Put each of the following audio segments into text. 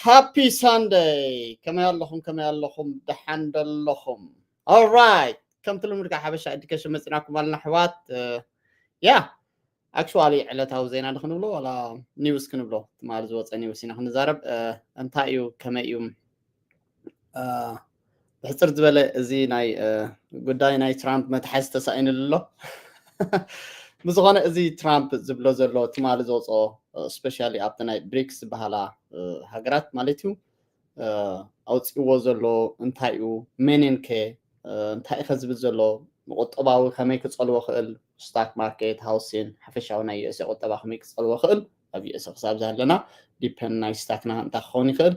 Happy Sunday። ከመይ ኣለኹም? ከመይ ኣለኹም? ደሓን ደለኹም? Alright፣ ከምቲ ልሙድ ካብ ሓበሻ ኤዱኬሽን መፂናኩም ኣለና ኣሕዋት። ያ፣ ኣክቹዋሊ ዕለታዊ ዜና ዶ ክንብሎ ዋላ ኒውስ ክንብሎ? ትማሊ ዝወፀ ኒውስ ኢና ክንዛረብ። እንታይ እዩ፣ ከመይ እዩ? ብሕፅር ዝበለ እዚ ናይ ጉዳይ ናይ ትራምፕ መትሓዚ ተሳኢኑሉ ኣሎ። ብዝኾነ፣ እዚ ትራምፕ ዝብሎ ዘሎ ትማሊ ዝወፅኦ፣ ስፔሻሊ ኣብቲ ናይ ብሪክስ ዝበሃላ ሃገራት ማለት እዩ፣ ኣውፅእዎ ዘሎ እንታይ እዩ፣ መንን ከ እንታይ ከ ዝብል ዘሎ፣ ንቁጠባዊ ከመይ ክፀልዎ ክእል፣ ስታክ ማርኬት፣ ሃውሲን፣ ሓፈሻዊ ናይ ዩኤስኤ ቁጠባ ከመይ ክፀልዎ ክእል፣ ኣብ ዩኤስኤ ክሳብ ዝሃለና ዲፐንድ ናይ ስታክና እንታይ ክኸውን ይኽእል፣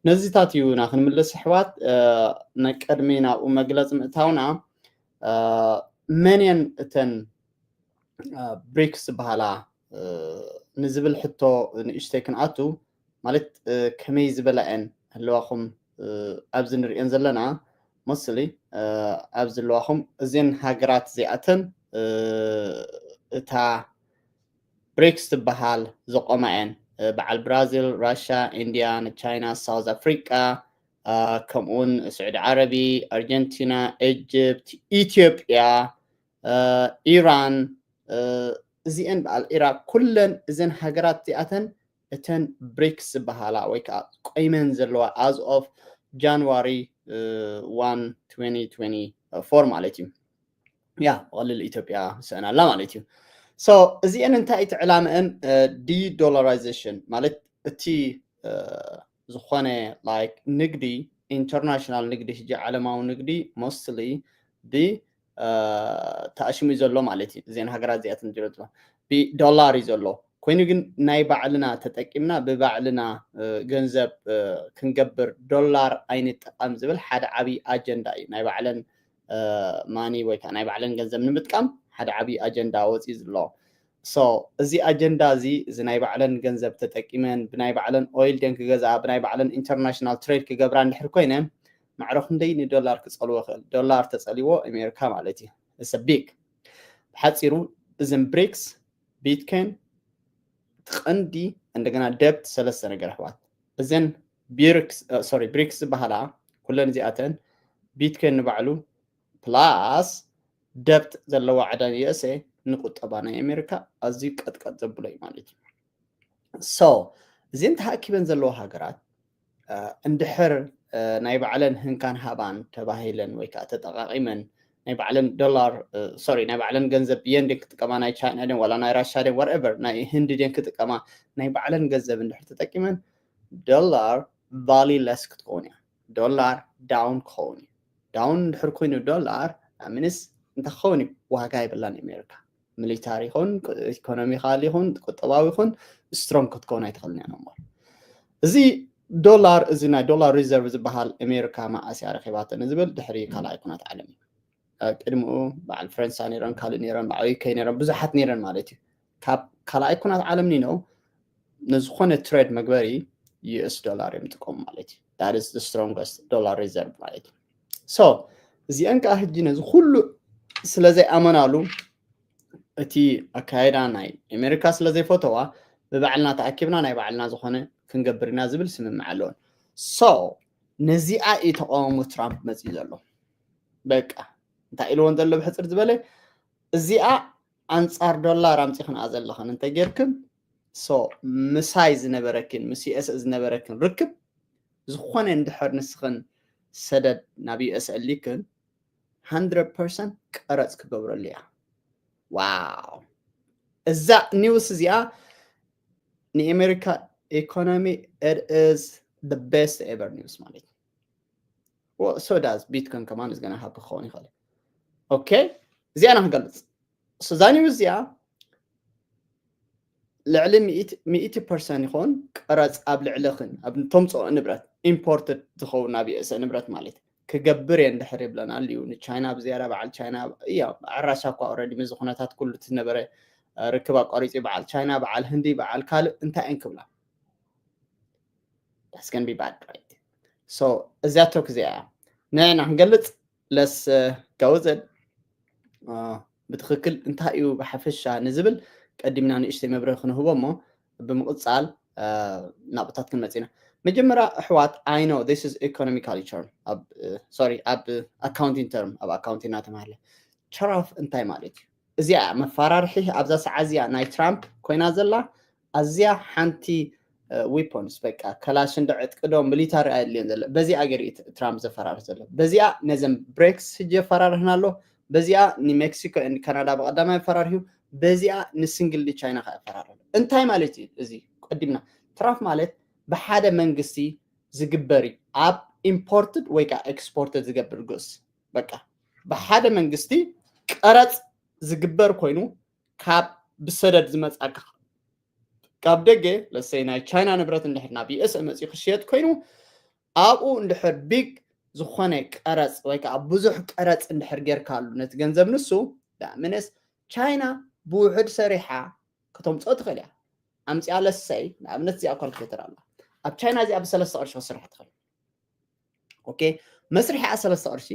ነዚታት እዩ ና ክንምልስ ኣሕዋት። ንቅድሚ ናብኡ መግለፂ ምእታውና፣ መን እየን እተን ብሪክስ ዝበሃላ ንዝብል ሕቶ ንእሽተይ ክንኣቱ፣ ማለት ከመይ ዝበላ እየን ህልዋኹም ኣብዚ ንሪእን ዘለና፣ ሞስሊ ኣብዚ ህልዋኹም እዚን ሃገራት እዚኣተን እታ ብሪክስ ትበሃል ዘቆማ እየን። በዓል ብራዚል፣ ራሻ፣ ኢንድያ፣ ቻይና፣ ሳውዝ ኣፍሪቃ፣ ከምኡውን ስዑዲ ዓረቢ፣ ኣርጀንቲና፣ ኢጅፕት፣ ኢትዮጵያ፣ ኢራን፣ እዚአን በዓል ኢራቅ፣ ኩለን እዘን ሃገራት እዚኣተን እተን ብሪክስ ዝበሃላ ወይ ከዓ ቆይመን ዘለዋ as of January one twenty twenty-four ማለት እዩ። ያ፣ ብቐሊል ኢትዮጵያ ስእን ኣላ ማለት እዩ። So እዚአን እንታይ እቲ ዕላመአን? ዲዶላራይዜሽን ማለት እቲ ዝኾነ ላይክ ንግዲ፣ ኢንተርናሽናል ንግዲ፣ ሕጂ ዓለማዊ ንግዲ ሞስትሊ ብ ተኣሽሙ እዩ ዘሎ ማለት እዩ። እዚአን ሃገራት እዚኣተን ዝረትባ ብዶላር እዩ ዘሎ። ኮይኑ ግን ናይ ባዕልና ተጠቂምና ብባዕልና ገንዘብ ክንገብር ዶላር ኣይንጠቀም ዝብል ሓደ ዓብዪ ኣጀንዳ እዩ። ናይ ባዕለን ማኒ ወይ ከዓ ናይ ባዕለን ገንዘብ ንምጥቃም ሓደ ዓብዪ ኣጀንዳ ወፂኡ ዘሎ። So እዚ ኣጀንዳ እዚ፣ እዚ ናይ ባዕለን ገንዘብ ተጠቂመን ብናይ ባዕለን ኦይል ደን ክገዝኣ፣ ብናይ ባዕለን ኢንተርናሽናል ትሬድ ክገብራ እንድሕር ኮይነን፣ ማዕረ ክንደይ ንዶላር ክፀልዎ ክእል? ዶላር ተፀሊዎ ኣሜሪካ ማለት እዩ። እሰ ቢግ ብሓፂሩ እዘን ብሪክስ፣ ቢትኮይን፣ ትቐንዲ እንደገና ደብት፣ ሰለስተ ነገር ኣሕዋት። እዘን ብሪክስ ዝበሃላ ኩለን እዚኣተን፣ ቢትኮይን ንባዕሉ ፕላስ ደብት ዘለዋ ዕዳ ዩኤስኤ ንቁጠባ ናይ ኣሜሪካ ኣዝዩ ቀጥቀጥ ዘብሎ እዩ ማለት እዩ። So እዚን ተኣኪበን ዘለዋ ሃገራት እንድሕር ናይ ባዕለን ህንካን ሃባን ተባሂለን ወይ ከዓ ተጠቃቂመን ናይ ባዕለን ዶላር፣ ሶሪ፣ ናይ ባዕለን ገንዘብ የን ድን ክጥቀማ፣ ናይ ቻይና ድን ዋላ ናይ ራሻ ድን whatever፣ ናይ ህንዲ ድን ክጥቀማ፣ ናይ ባዕለን ገንዘብ እንድሕር ተጠቂመን ዶላር ቫሊለስ ክትከውን እያ። ዶላር ዳውን ክኸውን እዩ። ዳውን እንድሕር ኮይኑ ዶላር ምንስ እንታይ ክኸውን እዩ? ዋጋ የብላን ኣሜሪካ። ሚሊታሪ ይኹን፣ ኢኮኖሚካል ይኹን፣ ቁጠባዊ ይኹን ስትሮንግ ክትከውን ኣይትኽእልን እያ። እሞ እዚ ዶላር፣ እዚ ናይ ዶላር ሪዘርቭ ዝበሃል ኣሜሪካ መዓስ እያ ረኺባቶ ንዝብል ድሕሪ ካልኣይ ኩናት ዓለም እዩ። ቅድሚኡ በዓል ፈረንሳ ነይረን፣ ካልእ ነይረን፣ በዓል ዩኬ ነይረን፣ ብዙሓት ነይረን ማለት እዩ። ካብ ካልኣይ ኩናት ዓለም ኒነው ንዝኾነ ትሬድ መግበሪ ዩኤስ ዶላር እዮም ዝጥቀሙ ማለት እዩ። That is the strongest dollar reserve ማለት እዩ። So እዚአን ከዓ ሕጂ ነዚ ኩሉ ስለ ዘይኣመናሉ፣ እቲ ኣካይዳ ናይ ኣሜሪካ ስለ ዘይፈተዋ፣ ብባዕልና ተኣኪብና ናይ ባዕልና ዝኾነ ክንገብር ኢና ዝብል ስምምዕ ኣለዎን። So ነዚኣ እዩ ተቃውሞ ትራምፕ መፅዩ ዘሎ። በቃ እንታይ ኢልዎን ዘሎ ብሕፅር ዝበለ፣ እዚኣ ኣንፃር ዶላር ኣምፂኽንኣ ዘለኽን እንተጌርክን፣ so ምሳይ ዝነበረክን ምስ ዩኤስኤ ዝነበረክን ርክብ ዝኾነ እንድሕር ንስኽን ሰደድ ናብ ዩኤስኤ ኣሊክን፣ hundred percent ቀረፅ ክገብረሉ እያ። ዋው፣ እዛ ኒውስ እዚኣ ንኣሜሪካ ኢኮኖሚ it is the best ever news ማለት እዩ። So does ቢትኮይን ከማን is gonna happen ክኸውን ይኽእል። ኦኬ፣ እዚኣ ኢና ክንገልፅ። So እዛ ኒውስ እዚኣ ልዕሊ ሚእቲ ፐርሰንት ይኸውን ቀረፅ ኣብ ልዕልኽን ኣብ ተምፅኦ ንብረት፣ ኢምፖርትድ ዝኸውን ናብ ዩኤስኤ ንብረት ማለት ክገብር እየ እንድሕር ይብለና ኣልዩ። ንቻይና ብዝያዳ በዓል ቻይና እያ፣ ኣራሻ እኳ ኦልሬዲ ምስዚ ኩነታት ኩሉ እቲ ዝነበረ ርክብ ኣቋሪፂ፣ በዓል ቻይና፣ በዓል ህንዲ፣ በዓል ካልእ እንታይ እየን ክብላ? That's gonna be bad, right? So እዚኣ ቶክ እዚኣ እያ ንዕና ክንገልፅ ለስ ጋውዘድ ብትኽክል እንታይ እዩ ብሓፈሻ ንዝብል ቀዲምና ንእሽተይ መብርሂ ክንህቦ እሞ ብምቕፃል ናብታት ክንመፅእ ኢና። መጀመርያ ኣሕዋት፣ I know this is economically term፣ ኣብ sorry፣ ኣብ accounting term፣ ኣብ accounting እናተማሃለ፣ tariff እንታይ ማለት እዩ? እዚኣ መፈራርሒ ኣብዛ ሰዓት እዚኣ ናይ ትራምፕ ኮይና ዘላ ኣዝያ ሓንቲ weapons፣ በቃ ከላሽን ዶ ዕጥቂ ዶ ሚሊታሪ ኣየድልዮን ዘሎ። በዚኣ ገይሩ እዩ ትራምፕ ዘፈራርህ ዘሎ። በዚኣ ነዘን ብሬክስ ሕጂ የፈራርህና ኣሎ። በዚኣ ንሜክሲኮ and ካናዳ ብቐዳማይ ኣፈራርህዩ። በዚኣ ንስንግል ቻይና ከኣ ኣፈራርህ ኣሎ። እንታይ ማለት እዩ እዚ? ቀዲምና፣ ትራፍ ማለት ብሓደ መንግስቲ ዝግበር እዩ። ኣብ ኢምፖርትድ ወይ ከዓ ኤክስፖርትድ ዝገብር ግስ፣ በቃ ብሓደ መንግስቲ ቀረፅ ዝግበር ኮይኑ፣ ካብ ብሰደድ ዝመፃካ፣ ካብ ደገ ለሰይ ናይ ቻይና ንብረት እንድሕር ናብ ዩኤስ መፅኡ ክሽየጥ ኮይኑ፣ ኣብኡ እንድሕር ቢግ ዝኾነ ቀረፅ ወይ ከዓ ብዙሕ ቀረፅ እንድሕር ጌርካሉ ነቲ ገንዘብ ንሱ፣ ዳምነስ ቻይና ብውሕድ ሰሪሓ ከተምፅኦ ትኽእል እያ። ኣምፅኣ ለሰይ ንኣብነት እዚኣ ካልኩሌተር ኣላ። ኣብ ቻይና እዚኣ ብሰለስተ ቅርሺ ክስራሕ ትኽእል። ኦኬ፣ መስሪሓ ሰለስተ ቅርሺ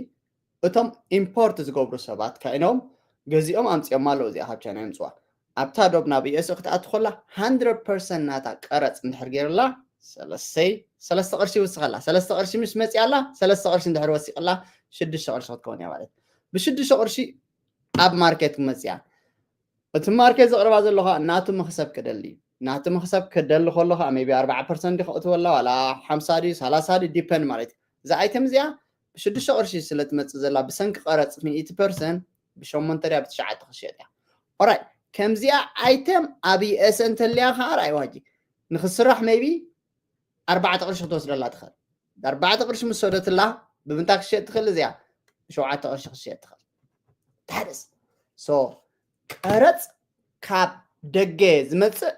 እቶም ኢምፖርት ዝገብሩ ሰባት ከይኖም ገዚኦም ኣምፅኦም ኣለዉ። እዚኣ ካብ ቻይና የምፅዋ። ኣብታ ዶብ ናብ ዩኤስ ክትኣቱ ከላ፣ ሃንድረድ ፐርሰንት ናታ ቀረፅ እንድሕር ገይርላ፣ ሰለሰይ ሰለስተ ቅርሺ ይውስኸላ። ሰለስተ ቅርሺ ምስ መፅኣላ፣ ሰለስተ ቅርሺ እንድሕር ወሲቕላ፣ ሽዱሽተ ቅርሺ ክትከውን እያ ማለት። ብሽዱሽተ ቅርሺ ኣብ ማርኬት ክመፅያ፣ እቲ ማርኬት ዘቕርባ ዘሎ ከዓ ናቱ መኽሰብ ክደሊ፣ ናቱ መኽሰብ ክደሊ ከሎ ከዓ ሜቢ ኣርባዓ ፐርሰንት ከእትወላ፣ ዋላ ሓምሳ ድዩ ሰላሳ ድዩ፣ ዲፐንድ ማለት እዩ። እዛ ኣይተም እዚኣ ብሽዱሽተ ቅርሺ ስለ ትመፅእ ዘላ፣ ብሰንኪ ቀረፅ ሚእቲ ፐርሰንት ብሸሞንተ ድያ ብትሽዓተ ክሽየጥ እያ። ኦራይ፣ ከምዚኣ ኣይተም ኣብ ዩኤስ እንተልያ ከዓ ርኣይ ዋጂ ንክስራሕ ሜቢ ኣርባዕተ ቅርሺ ክትወስደላ ትኽእል። ኣርባዕተ ቅርሺ ምስ ወደትላ ብምንታይ ክሽየጥ ትኽእል? እዚኣ ብሸውዓተ ቅርሺ ክሽየጥ ትኽእል። ታደስ ሶ ቀረፅ ካብ ደገ ዝመፅእ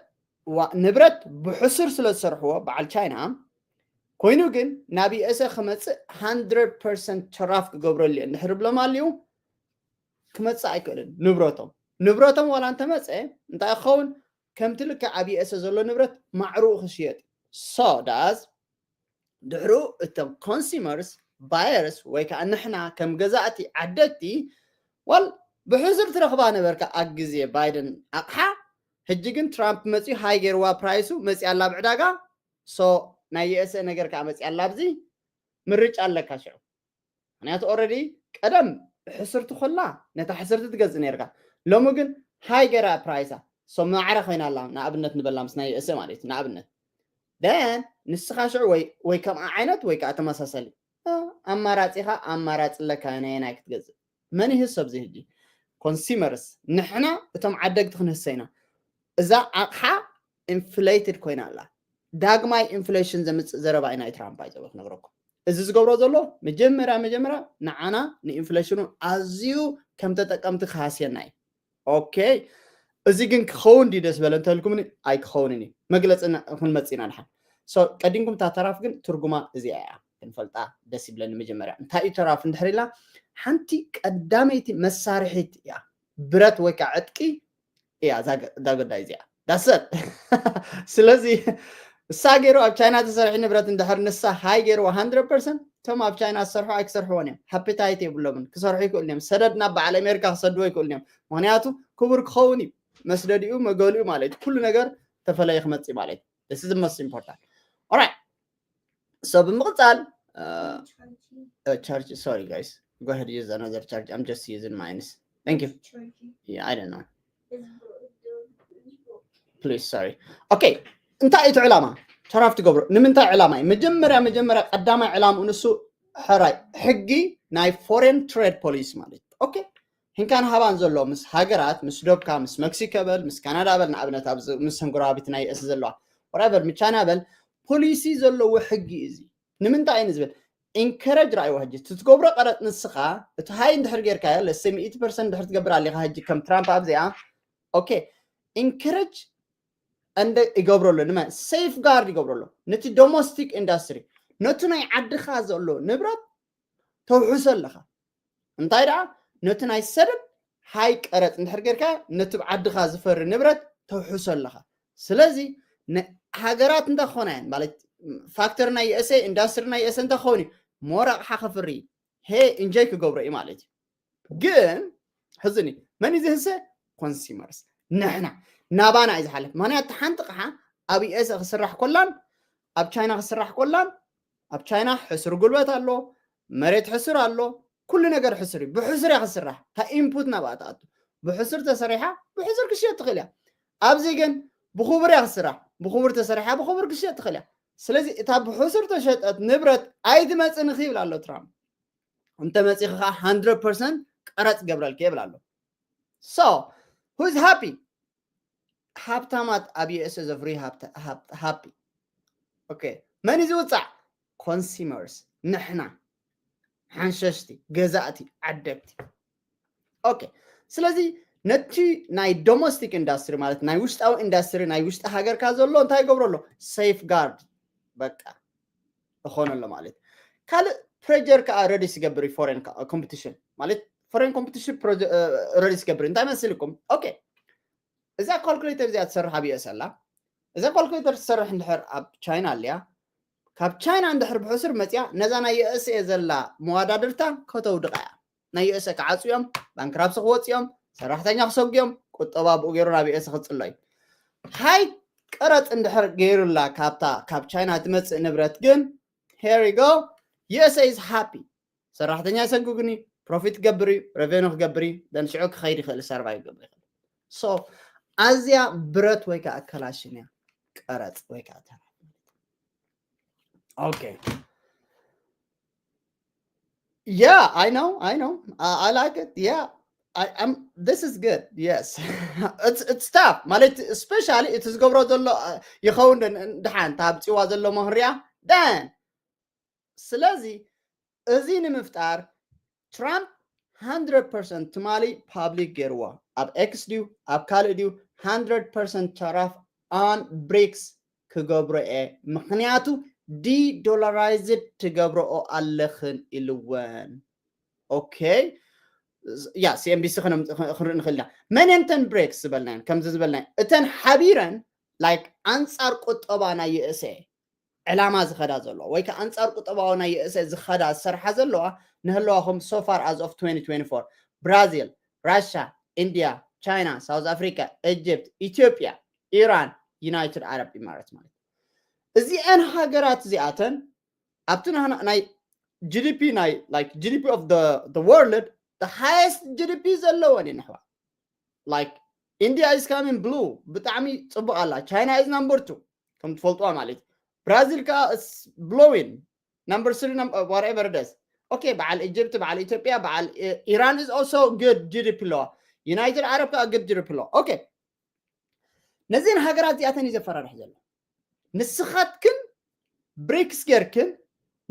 ንብረት ብሕሱር ስለ ዝሰርሕዎ በዓል ቻይና ኮይኑ፣ ግን ናብ ዩኤስኤ ክመፅእ ሃንድረድ ፐርሰንት ተራፍ ክገብረሉ እየ እንድሕር ብሎም ኣልዩ ክመፅእ ኣይክእልን። ንብረቶም ንብረቶም ዋላ እንተመፀ እንታይ ክኸውን? ከምቲ ልክዕ ኣብ ዩኤስኤ ዘሎ ንብረት ማዕርኡ ክሽየጥ። ሶ ዳስ ድሕሩ እቶም ኮንሱመርስ ባየርስ ወይ ከዓ ንሕና ከም ገዛእቲ ዓደግቲ ዋል ብሕሱር ትረኽባ ነበርካ ኣብ ግዜ ባይደን ኣቕሓ። ሕጂ ግን ትራምፕ መፅዩ ሃይ ገይርዋ ፕራይሱ መፅያ ኣላ ኣብ ዕዳጋ። ሶ ናይ ዩኤስኤ ነገር ከዓ መፅያ ኣላ ኣብዚ ምርጫ ኣለካ ሽዑ። ምክንያቱ ኦረዲ ቀደም ሕስርቲ ኮላ ነታ ሕስርቲ ትገዝእ ነርካ። ሎሚ ግን ሃይ ገራ ፕራይሳ ሶ ማዕረ ኮይና ኣላ። ንኣብነት ንበላ ምስ ናይ ዩኤስኤ ማለት እዩ። ንኣብነት ደን ንስኻ ሽዑ ወይ ወይ ከምኣ ዓይነት ወይ ከዓ ተመሳሳሊ ኣማራፂኻ ኣማራፂ ኣለካ ነየናይ ክትገዝእ። መን ይህሰብ እዚ ሕጂ? ኮንሱመርስ ንሕና እቶም ዓደግቲ ክንህሰ ኢና። እዛ ኣቕሓ ኢንፍሌትድ ኮይና ኣላ። ዳግማይ ኢንፍሌሽን ዘምፅእ ዘረባ ኢና ትራምፕ ኣይዘበ ክነግረኩም። እዚ ዝገብሮ ዘሎ መጀመርያ መጀመርያ ንዓና ንኢንፍሌሽኑ ኣዝዩ ከም ተጠቀምቲ ክሃስየና እዩ። ኦኬ፣ እዚ ግን ክኸውን ድዩ ደስ በለ እንተልኩምኒ ኣይክኸውንን እዩ። መግለፂ ክንመፅእ ኢና ድሓን። ቀዲምኩም እታ ተራፍ ግን ትርጉማ እዚኣ እያ ክንፈልጣ ደስ ይብለኒ። መጀመርያ እንታይ እዩ ተራፍ እንድሕር ኢልና ሓንቲ ቀዳመይቲ መሳርሒት እያ። ብረት ወይ ከዓ ዕጥቂ እያ እዛ ጉዳይ እዚኣ ዳሰት። ስለዚ እሳ ገይሩ ኣብ ቻይና ተሰርሒ ንብረት እንድሕር ንሳ ሃይ ገይርዋ ሃንድረድ ፐርሰንት እቶም ኣብ ቻይና ዝሰርሑ ኣይክሰርሕዎን እዮም። ሃፒታይት የብሎምን። ክሰርሑ ይክእሉ እዮም። ሰደድ ናብ በዓል ኣሜሪካ ክሰድዎ ይክእሉ እዮም። ምክንያቱ ክቡር ክኸውን እዩ። መስደዲኡ መገሊኡ ማለት ኩሉ ነገር ተፈለየ ክመፅእ ማለት። This is most important. Alright, so ብምቕፃል ቻርጅ፣ sorry guys, go ahead, use another charge. I'm just using mine. Thank you. Yeah, I don't know. Please, sorry. Okay, እንታይ እቲ ዕላማ? ተራፍ ትገብሮ ንምንታይ ዕላማ እዩ? መጀመርያ መጀመርያ ቀዳማይ ዕላምኡ ንሱ ሕራይ ሕጊ ናይ ፎሬን ትሬድ ፖሊሲ ማለት እዩ። ኦኬ፣ ሂንካን ሃባን ዘሎ ምስ ሃገራት፣ ምስ ዶብካ፣ ምስ መክሲኮ በል፣ ምስ ካናዳ በል፣ ንኣብነት ኣብዚ ምስ ጎረባብቲ ናይ ዩኤስ ዘለዋ፣ ወራቨር፣ ምስ ቻይና በል፣ ፖሊሲ ዘለዎ ሕጊ እዩ እዚ። ንምንታይ እዩ ዝብል? ኢንከረጅ ራእይዋ ሕጂ እቲ ትገብሮ ቀረጥ ንስኻ እቲ ሃይ እንድሕር ጌርካዮ ለሰ ሚእቲ ፐርሰንት እንድሕር ትገብር ኣሊኻ ሕጂ ከም ትራምፕ ኣብዚኣ። ኦኬ፣ ኢንከረጅ እንደ ይገብረሉ ንመ ሴፍ ጋርድ ይገብረሉ ነቲ ዶሞስቲክ ኢንዳስትሪ፣ ነቱ ናይ ዓድኻ ዘሎ ንብረት ተውሕሶ ኣለኻ። እንታይ ደኣ ነቲ ናይ ሰደድ ሃይ ቀረጥ እንድሕር ጌርካ ነቲ ዓድኻ ዝፈሪ ንብረት ተውሕሶ ኣለኻ። ስለዚ ሃገራት እንተኾና ማለት ፋክተሪ ናይ ዩኤስኤ ኢንዳስትሪ ናይ ዩኤስኤ እንተኾኒ ሞር ኣቕሓ ከፍሪ ሄ ኢንጆይ ክገብሮ እዩ ማለት እዩ። ግን ሕዝኒ መን እዩ ዝህሰ? ኮንሱመርስ ንሕና ናባና እዩ ዝሓልፍ። ምክንያቱ ሓንቲ ቕሓ ኣብ ዩኤስኤ ክስራሕ ኮላን ኣብ ቻይና ክስራሕ ኮላን ኣብ ቻይና ሕሱር ጉልበት ኣሎ፣ መሬት ሕሱር ኣሎ፣ ኩሉ ነገር ሕሱር እዩ። ብሕሱር እያ ክስራሕ። ካብ ኢንፑት ናብኣ ትኣቱ። ብሕሱር ተሰሪሓ ብሕሱር ክሽየጥ ትኽእል እያ። ኣብዚ ግን ብኽቡር እያ ክስራሕ። ብኽቡር ተሰሪሓ ብኽቡር ክሽየጥ ትኽእል እያ። ስለዚ እታ ብሕሱር ተሸጠት ንብረት ኣይትመጽን ይብል ኣሎ ትራምፕ። እንተ መጺኺ ከዓ hundred percent ቀረጽ ገብረልኪ ይብል ኣሎ። So who's happy? ሃብታማት ኣብ USA ዘፍርዩ ሃብቲ ሃብቲ okay መን እዩ ዝውፃዕ? Consumers ንሕና ሓንሸሽቲ ገዛእቲ ዓደግቲ okay ስለዚ ነቲ ናይ domestic industry ማለት ናይ ውሽጣዊ ኢንዳስትሪ ናይ ውሽጢ ሃገርካ ዘሎ እንታይ ይገብሮ ኣሎ safeguard በቃ እኾነሎ ማለት ካልእ pressure ከዓ reduce ይገብር እዩ foreign competition ማለት foreign competition reduce ይገብር እንታይ መስልኩም okay እዛ calculator እዚኣ ትሰርሕ ኣብ USA ኣላ እዛ calculator ትሰርሕ እንድሕር ኣብ ቻይና ኣልያ ካብ ቻይና እንድሕር ብሕሱር መፅያ ነዛ ናይ USA ዘላ መዋዳድርታ ከተውድቃ እያ ናይ USA ክዓፅዮም ባንክራፕሲ ክወፅዮም ሰራሕተኛ ክሰጉዮም ቁጠባ ብኡ ገይሩ ናብ USA ክፅሎ እዩ ሃይ ቀረፅ እንድሕር ገይሩላ ካብታ ካብ ቻይና ትመፅእ ንብረት ግን here you go USA is happy ሰራሕተኛ ይሰጉግኒ profit ክገብር እዩ revenue ክገብር እዩ then ሽዑ ክኸይድ ይኽእል survive ክገብር ይኽእል so ኣዝያ ብረት ወይ ከዓ ከላሽን እያ ቀረፅ ወይ ከዓ ተራ okay yeah I know I know I, I like it yeah I, I'm this is good yes it's it's tough ማለት especially እቲ ዝገብሮ ዘሎ ይኸውን ድሓን ታብፅዋ ዘሎ ምህርያ then ስለዚ እዚ ንምፍጣር ትራምፕ hundred percent ትማሊ public ገይርዎ ኣብ ኤክስ ድዩ ኣብ ካልእ ድዩ hundred percent tariff on BRICS ክገብሮ እየ ምክንያቱ de-dollarized ትገብረኦ ኣለኽን ኢልወን okay ያ CNBC ክንርኢ ንኽእል ኢና መን እየን እተን BRICS ዝበልናየን ከምዚ ዝበልናየን እተን ሓቢረን like ኣንፃር ቁጠባ ናይ USA ዕላማ ዝኸዳ ዘለዋ ወይ ከዓ ኣንፃር ቁጠባዊ ናይ USA ዝኸዳ ዝሰርሓ ዘለዋ ንህለዋኹም so far as of twenty twenty-four ብራዚል ራሻ ኢንድያ ቻይና ሳውዝ ኣፍሪካ ኢጅፕት ኢትዮጵያ ኢራን ዩናይትድ ዓረብ ኢማራት ማለት እዚአን ሃገራት እዚኣተን ኣብቲ ናይ GDP ናይ like GDP of the world the highest GDP ዘለወን እየን ኣሕዋት like ኢንድያ is coming blue ብጣዕሚ ፅቡቅ ኣላ ቻይና is number two ከም ትፈልጥዋ ማለት ብራዚል ከዓ blowing number three whatever it is okay በዓል ኢጅፕት በዓል ኢትዮጵያ በዓል ኢራን is also good GDP ኣለዋ ዩናይትድ ዓረብ ከዓ good GDP ኣለዋ okay ነዚን ሃገራት እዚኣተን እዩ ዘፈራርሕ ዘሎ ንስኻትክን ብሪክስ ጌርክን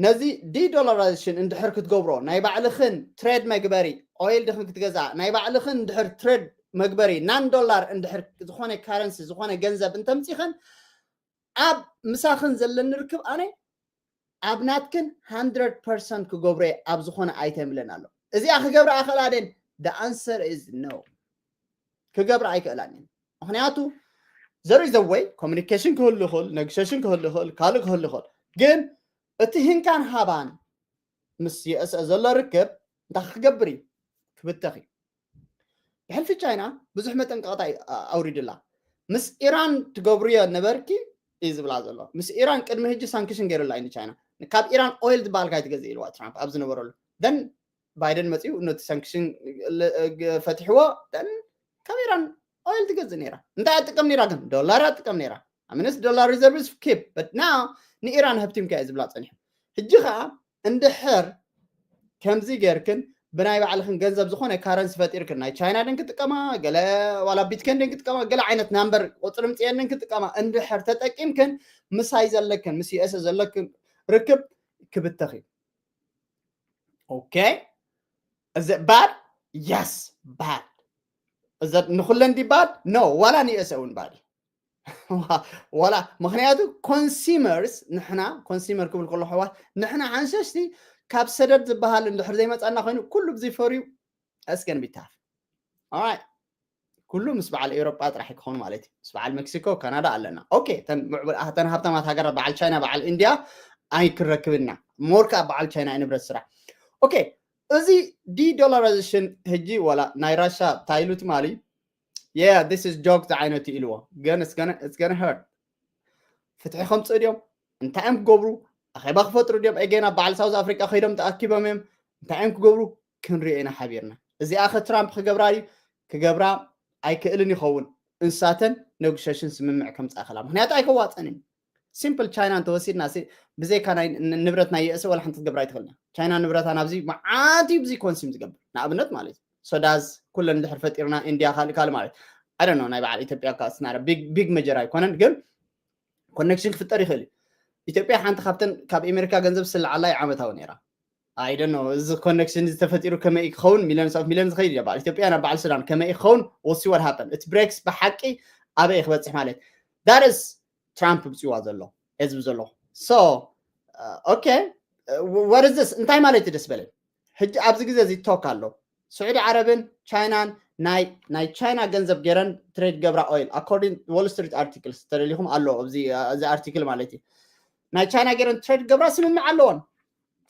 ነዚ ዲዶላራይዜሽን እንድሕር ክትገብሮ ናይ ባዕልኽን ትሬድ መግበሪ ኦይል ድኽን ክትገዛ ናይ ባዕልኽን እንድሕር ትሬድ መግበሪ ናን ዶላር እንድሕር ዝኾነ ካረንሲ ዝኾነ ገንዘብ እንተምፂኽን ኣብ ምሳኽን ዘለኒ ርክብ ኣነ ኣብ ናትክን hundred percent ክገብሮ እየ ኣብ ዝኾነ ኣይተምለን ኣሎ እዚኣ ክገብራ ኣኽእላ ደን the answer is no ክገብራ ኣይክእላን እየን ምክንያቱ there is a way communication ክህሉ ይኽእል negotiation ክህሉ ይኽእል ካልእ ክህሉ ይኽእል ግን እቲ ህንካን ሃባን ምስ የእስአ ዘሎ ርክብ እንታይ ክገብር እዩ ክብተኽ እዩ ብሕልፊ ቻይና ብዙሕ መጠንቀቕታ ኣውሪድላ ምስ ኢራን ትገብርዮ ነበርኪ እዩ ዝብላ ዘሎ ምስ ኢራን ቅድሚ ሕጂ ሳንክሽን ገይሩላ እዩ ንቻይና ካብ ኢራን ኦይል ዝበሃል ካይትገዝእ ኢልዋ ትራምፕ ኣብ ዝነበረሉ ደን ባይደን መፅኡ ነቲ ሳንክሽን ፈትሕዎ ደን ካብ ኢራን ኦይል ትገዝእ ነይራ እንታይ ኣጥቀም ነይራ ግን ዶላር ኣጥቀም ነይራ ኣምንስ ዶላር ሪዘርቭስ ኪፕ በት ናው ንኢራን ሃብቲምካ እዩ ዝብላ ፀኒሑ ሕጂ ከዓ እንድሕር ከምዚ ጌርክን ብናይ ባዕልኽን ገንዘብ ዝኾነ ካረንሲ ፈጢርክን ናይ ቻይና ድን ክጥቀማ ገለ ዋላ ቢትኮን ድን ክጥቀማ ገለ ዓይነት ናምበር ቁፅሪ ምፅኤን ድን ክጥቀማ እንድሕር ተጠቂምክን ምሳይ ዘለክን ምስ የእሰ ዘለክን ርክብ ክብተኽ እዩ okay is it bad yes bad is it ንኩለን ዲ bad no ዋላ ንየእሰ እውን bad እዩ ዋላ ምክንያቱ consumers ንሕና consumer ክብል ከሎ ኣሕዋት ንሕና ሓንሸሽቲ ካብ ሰደድ ዝበሃል እንድሕር ዘይመፃና ኮይኑ ኩሉ ብዝፈርዩ እስገን ቢታፍ right ኩሉ ምስ በዓል ኤውሮጳ ጥራሕ ክኾኑ ማለት እዩ ምስ በዓል ሜክሲኮ ካናዳ ኣለና okay ተን ምዕቡል ተን ሃብታማት ሃገራት በዓል ቻይና በዓል ኢንድያ ኣይክረክብና more ከዓ በዓል ቻይና ንብረት ስራሕ okay እዚ ዲዶላራይዜሽን ሕጂ ዋላ ናይ ራሻ ታይሉ ትማሊ yeah this is joke ዝዓይነቱ ኢልዎ ግን it's gonna hurt ፍትሒ ከምፅእ ድዮም እንታይ እዮም ክገብሩ? ኣኼባ ክፈጥሩ ድዮም? ኤጌና በዓል ሳውዝ ኣፍሪቃ ከይዶም ተኣኪቦም እዮም። እንታይ እዮም ክገብሩ? ክንሪኦ ኢና ሓቢርና። እዚኣ ከ ትራምፕ ክገብራ ድዩ? ክገብራ ኣይክእልን ይኸውን። እንሳተን ኔጎሽሽን ስምምዕ ከምፅኣ ከላ ምክንያቱ ኣይከዋፀንን። ሲምፕል ቻይና እንተወሲድና ብዘይካ ንብረት ናይ የእሰ ወላ ሓንቲ ክትገብር ኣይትኽእልና። ቻይና ንብረታ ናብዚ መዓት እዩ ብዚ ኮንሲም ዝገብር ንኣብነት ማለት እዩ። ሶዳዝ ኩለን እንድሕር ፈጢርና ኢንድያ ካልእ ካልእ ማለት ኣደ ነው ናይ በዓል ኢትዮጵያ ካ ስናረ ቢግ መጀር ኣይኮነን ግን ኮኔክሽን ክፍጠር ይኽእል እዩ። ኢትዮጵያ ሓንቲ ካብተን ካብ ኣሜሪካ ገንዘብ ስለዓላ ዓመታዊ ነይራ። ኣይ ዶንት ኖ እዚ ኮኔክሽን ዝተፈጢሩ ከመይ ክኸውን ሚሊዮን ሳብ ሚሊዮን ዝኸይድ ይባል ኢትዮጵያ ናብ በዓል ሱዳን ከመይ ክኸውን ወሲ ወር ሃፐን እቲ ብሬክስ ብሓቂ ኣበይ ክበፅሕ ማለት ዳርስ ትራምፕ ብፅዋ ዘሎ ህዝቢ ዘሎ so okay what is this እንታይ ማለት ደስ በለኝ ሕጂ ኣብዚ ግዜ እዚ ቶክ ኣሎ ስዑዲ ዓረብን ቻይናን ናይ ናይ ቻይና ገንዘብ ገይረን ትሬድ ገብራ ኦይል according Wall Street articles ተደሊኹም ኣሎ እዚ ኣርቲክል ማለት እዩ ናይ ቻይና ገይረን ትሬድ ገብራ ስምምዕ ኣለዎን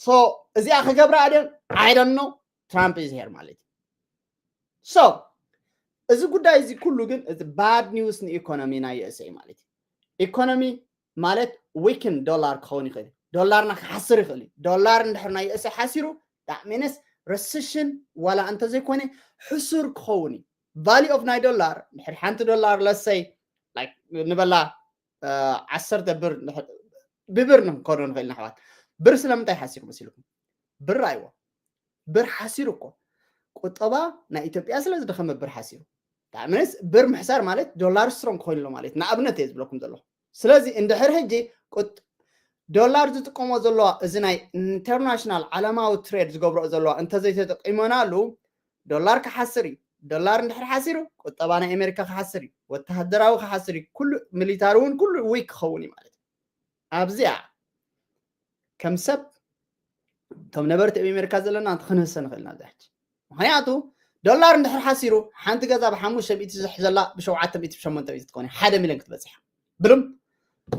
so እዚኣ ክገብራ ኣደን I don't know Trump is here ማለት እዩ so እዚ ጉዳይ እዚ ኩሉ ግን እዚ bad news ንኢኮኖሚ ናይ USA ማለት እዩ ኢኮኖሚ ማለት weaken ዶላር ክኸውን ይኽእል ዶላርና ክሓስር ይኽእል እዩ ዶላር እንድሕር ናይ USA ሓሲሩ that means recession ዋላ እንተዘይኮነ ሕሱር ክኸውን እዩ value of ናይ ዶላር ድሕሪ ሓንቲ ዶላር let's say ንበላ ዓሰርተ ብር ብብር ንክንከዶ ንኽእል ንሕዋት ብር ስለምንታይ ሓሲሩ መሲልኩም ብር ኣይዎ ብር ሓሲሩ እኮ ቁጠባ ናይ ኢትዮጵያ ስለ ዝደኸመ ብር ሓሲሩ ምንስ ብር ምሕሳር ማለት ዶላር ስትሮንግ ኮይኑ ኣሎ ማለት ንኣብነት እየ ዝብለኩም ዘለኹ ስለዚ እንድሕር ሕጂ ዶላር ዝጥቀሞ ዘለዋ እዚ ናይ ኢንተርናሽናል ዓለማዊ ትሬድ ዝገብረኦ ዘለዋ እንተዘይተጠቂመናሉ ዶላር ክሓስር እዩ ዶላር እንድሕር ሓሲሩ ቁጠባ ናይ ኣሜሪካ ክሓስር እዩ ወተሃደራዊ ክሓስር እዩ ኩሉ ሚሊታሪ እውን ኩሉ ዊክ ክኸውን እዩ ማለት ኣብዚኣ ከም ሰብ እቶም ነበርቲ ኣብ ኣሜሪካ ዘለና ክንህሰ ንኽእል ናብዛ ሕጂ ምክንያቱ ዶላር እንድሕር ሓሲሩ ሓንቲ ገዛ ብሓሙሽተ ሚእቲ ዝሕዘላ ብሸውዓተ ሚእቲ ብሸሞንተ ሚእቲ ትኾን ሓደ ሚሊዮን ክትበፅሕ ብልም